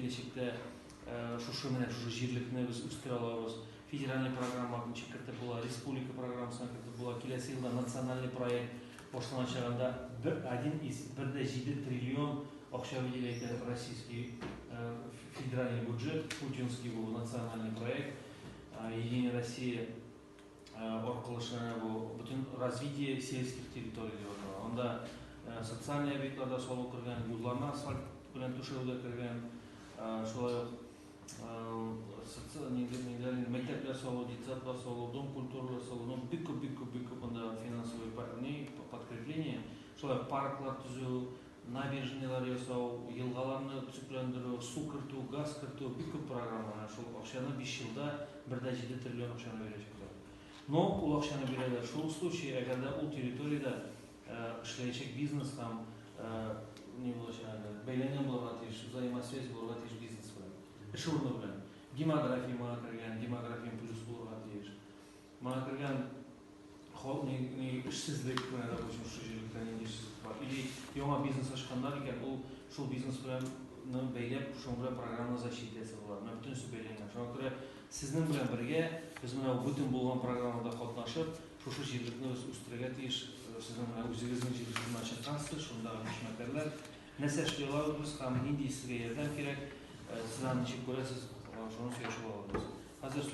киләчәктә шушы менә шушы җирлекне без үстерә алабыз. Федеральный программа ничек кертеп була, республика программасына кертеп була. Киләсе елда национальный проект башланачагында бер один из 1,7 триллион акча выделяет российский федеральный бюджет, путинский бу национальный проект «Единая Россия» аркылы эшләнә бу бөтен развитие сельских территорий дип атала. Анда социальный объектлар да салу кергән, юлларны асфальт белән түшәү дә кергән, шулай ук мәктәпләр салу, детсадлар салу, дом культуралар салу, ну бик күп, бик күп, бик күп анда финансовый подкрепление, шулай ук парклар төзү, набережныйлар ясау, елгаларны төзекләндерү, су кертү, газ кертү, бик күп программа. Шул акчаны 5 елда 1,7 триллион акчаны бирәчәкләр. Но ул акчаны бирәләр шул случай, әгәр дә ул территориядә эшләячәк бизнес һәм ни булачак әле, бәйләнгән булырга тиеш, взаимосвязь булырга тиеш бизнес белән, эш урыны белән. Демография моңа кергән, демография плюс булырга тиеш. Моңа кергән ни эшсезлек, менә допустим, шушы җирлектә нинди эшсезлек бар. Или яңа бизнес ачканнар икән, ул шул бизнес белән бәйләп, шуның белән программа защитасы була. Менә бөтенесе бәйләнгән. Шуңа күрә сезнең белән бергә без менә бөтен булган программада катнашып, шушы җирлекне без үстерергә тиеш. Сезнең менә үзегезнең җирлегеннән чыккансыз, шундагы эшмәкәрләр. Нәрсә эшли алабыз без һәм нинди сезгә ярдәм кирәк, сез аны ничек күрәсез, шуны сөйләшеп алабыз. Хәзер.